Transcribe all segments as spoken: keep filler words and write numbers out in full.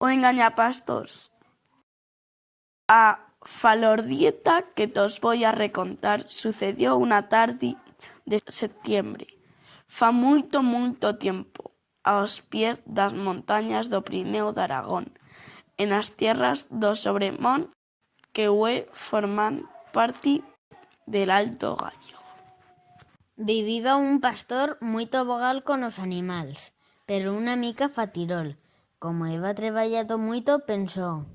o enganyapastors? A falordieta que tos voi a recontar sucedió una tardi de setiembre, fa muito, muito tiempo, aos piez d'as montanyas d'o Pirineu d'Aragón, en as tierras d'o Sobremonte, que hue forman parti de l'Alto Gallego. Viviba un pastor muito vogal con os animals, pero una mica fatirol. Como heba treballato muito, pensó: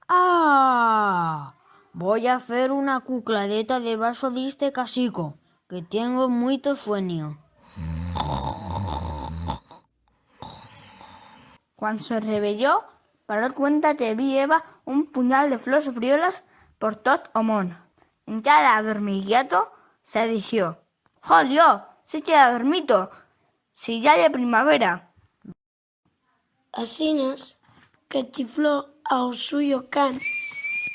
«Ah! Voi a fer una cucladeta debaixo d'iste casico, que tiengo muito sueño». Cuan se rebelló, paró cuenta que bi heba un punyal de flors briolas por tot o mont. Encara adormiguiato, se dició: «Jolio, sí que adormito, si ya ye primavera». Asinas que chifló a o suyo can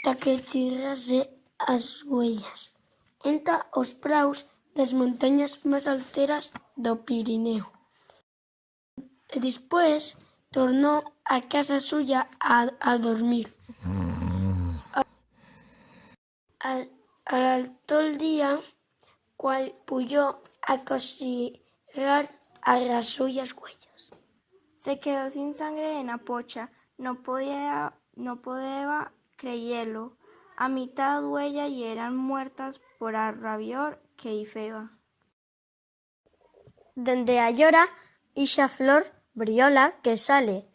ta que tirrase as uellas enta os praus d'as montanyas mas alteras d'o Pirineu. E dispués tornó a casa suya a, a dormir. Al, al altor día, cual puyó a cosigar a ras suyas uellas, se quedó sin sangre en a pocha, no podía, no podeba creyelo. A mitat d'uellas yeran muertas por a rabior que i feba. Dende allora, ixa flor briola que sale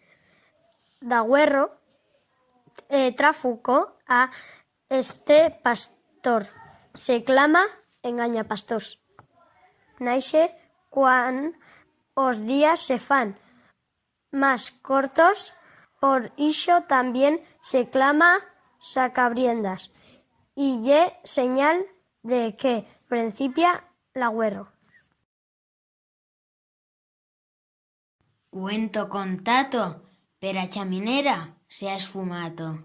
d'Agüerro, eh, trafucó a este pastor. Se clama enganyapastors. Naixe cuan os días se fan mas cortos, por ixo tamién se clama sacabriendas, y ye senyal de que prencipia l'agüerro. Cuento contato, per a chaminera se ha esfumato.